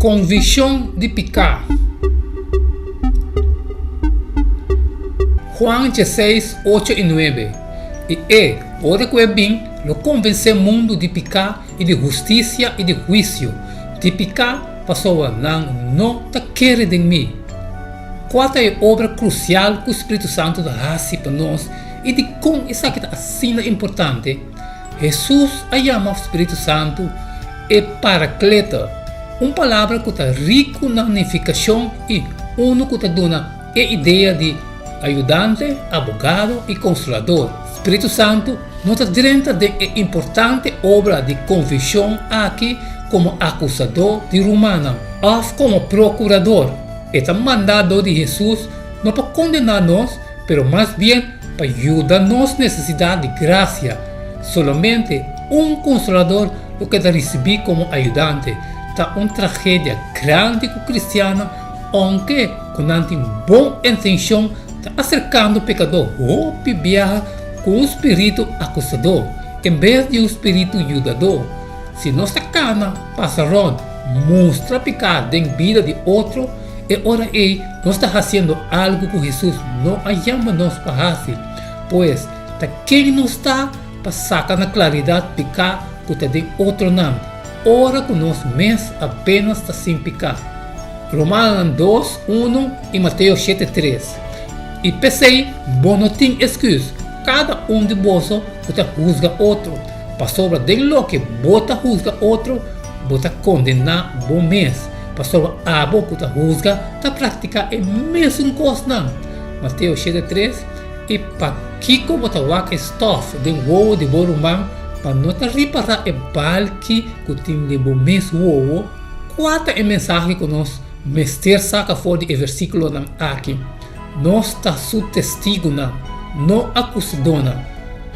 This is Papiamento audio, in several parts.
Konvikshon di piká. Juan 16, 8 i 9 I e, ora ku e bin, lo konvensé mundu di piká i di hustisia i di huisio, di piká pasobra nan no ta kere den mi. Kua ta e obra krusial ku spiritu santu ta hasi pa nos i dikon esaki ta asina importante? Hesus a yama spiritu santu e Parakleta, un palabra ku ta riku na nifikashon i unu ku ta duna e idea di ayudante, abogado i konsolador. Spiritu Santu no ta drenta den e importante obra di konvishon aki komo akusadó di rumannan òf komo prokurador. E ta mandá dor di Hesus no pa kondená nos, pero mas bien pa yuda nos nesesidat di grasia. Solamente un konsolador lo keda risibí komo ayudante. Ta un tragedia grandi ku kristiannan, ounke ku nan tin bon intenshon, ta aserkando pekadó hopi biaha ku un spiritu akusadó en bes di un spiritu yudadó. Si nos ta kana pasa rònt mustra piká den bida di otro, e ora ei nos ta hasiendo algu ku Hesus no a yama nos pa hasi. Pues, ta ken nos ta pa saka na klaridat piká ku ta den otronan, ora ku nos mes apenas ta sin piká? Romanonan dos, unu i Mateo shete, tres. I p'esei bo no tin esküs, kada un di boso ku ta husga otro, pasobra den loke bo ta husga otro, bo ta kondená bo mes, pasobra abo ku ta husga ta praktiká e mesun kosnan. Mateo shete, tres. I pakiko bo ta wak e stòf den wowo di bo ruman pa no ta ripará e balki ku tin den bo mes wowo? Kua ta e mensahe ku nos mester saka for di e versíkulonan aki? Nos ta su testigunan, no akusadónan.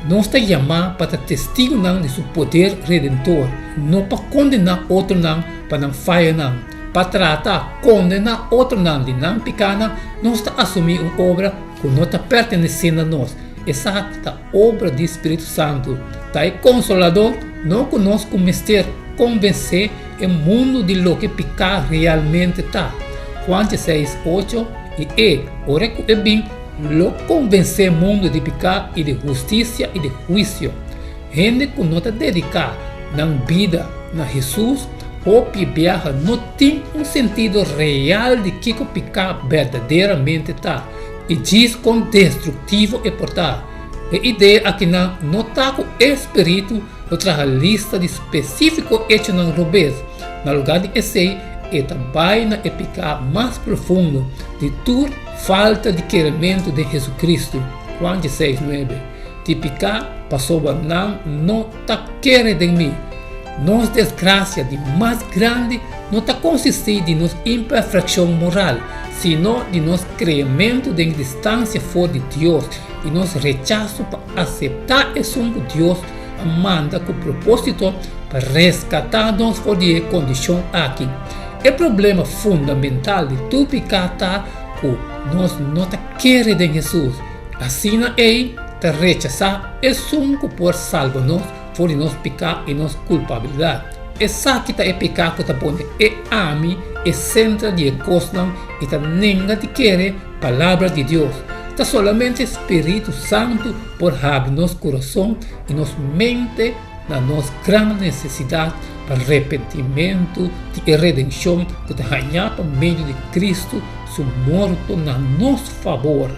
Nos ta yamá pa ta testigunan di su poder redentor, no pa kondená otronan pa nan fayonan. Pa trata kondená otronan di nan pikánan, nos ta asumí un obra ku no ta pertenesé na nos. Esaki ta obra di spiritu santu. Ta e Konsolador, no ku nos ku mester konvensé e mundu di loke piká realmente ta. Juan dieseis, ocho, I e, ora ku e bin, lo konvensé mundu di piká i di hustisia i di huisio. Hende ku no ta dediká nan bida na Hesus hopi biaha no tin un sentido real di kiko piká berdaderamente ta i djis kon destruktivo e por ta. E idea akinan no ta ku e spiritu lo traha lista di spesífiko echonan robes. Na lugá di esei, e ta bai na e piká mas profundo di tur, falta di kerementu den Hesukristu, Juan dieseis, nuebe. Di piká pasobra nan no ta kere den mi. Nos desgrasia di mas grandi no ta konsistí di nos imperfekshon moral, sino di nos kreementu den distansia for di Dios i nos rechaso pa aseptá esun ku Dios a manda ku propósito pa reskatá nos for di e kondishon aki. E problema fundamental di tur piká ta ku nos no ta kere den Hesus. Asina ei ta rechasá esun ku por salba nos for di nos piká i nos kulpabilidat. Esaki ta e piká ku ta pone e ami e sentra di e kosnan i ta nenga di kere Palabra di Dios. Ta solamente Spiritu Santu por habri nos kurason i nos mente na nos gran nesesidat pa repentimentu di e redenshon ku ta hañá pa medio di Kristu su morto na nos fabor.